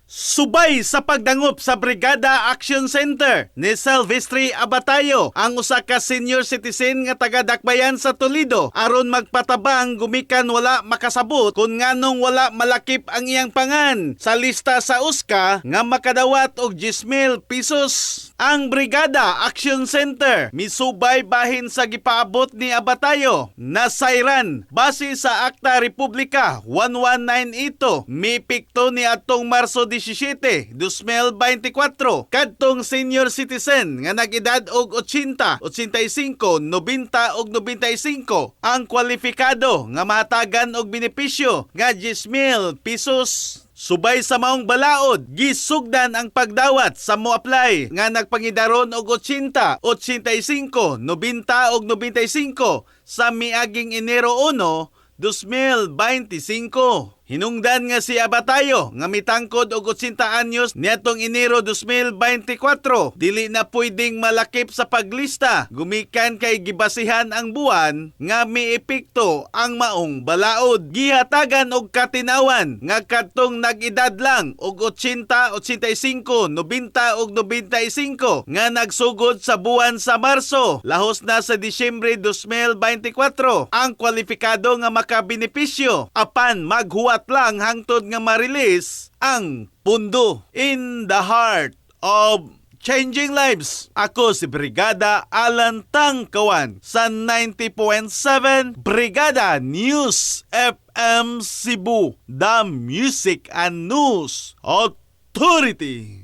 Subay sa pagdangop sa Brigada Action Center ni Silvestre Abatayo ang usa ka senior citizen nga taga Dakbayan sa Toledo aron magpatabang gumikan wala makasabot kung nganong wala malakip ang iyang pangan sa lista sa OSCA nga makadawat og 10,000 pesos. Ang Brigada Action Center misubay bahin sa gipaabot ni Abatayo nasayran base sa Akta Republika 1198 miepekto ni atong Marso 17, 2024 kadtong senior citizen nga nag-edad og 80, 85, 90 ug 95 ang kwalifikado nga mahatagan og benepisyo nga 10,000 pesos. Subay sa maong balaod, gisugdan ang pagdawat sa mo-apply nga nagpangidaron og 80, 85, 90 ug 95 sa miaging Enero 1, 2025. Hinungdan nga si Abatayo nga mitangkod og 80 anyos niadtong Enero 2024 dili na pwedeng malakip sa paglista gumikan kay gibasihan ang buwan nga miepekto ang maong balaod. Gihatagan og katinawan nga kadtong nag-edad lang og 80, 85, 90 ug 95 nga nagsugod sa buwan sa Marso lahos na sa Disyembre 2024 ang kwalifikado nga makabenepisyo apan maghuwat lang hangtod nga ma-release ang pundo. In the heart of changing lives. Ako si Brigada Alan Tangkawan sa 90.7 Brigada News FM Cebu, the Music and News Authority.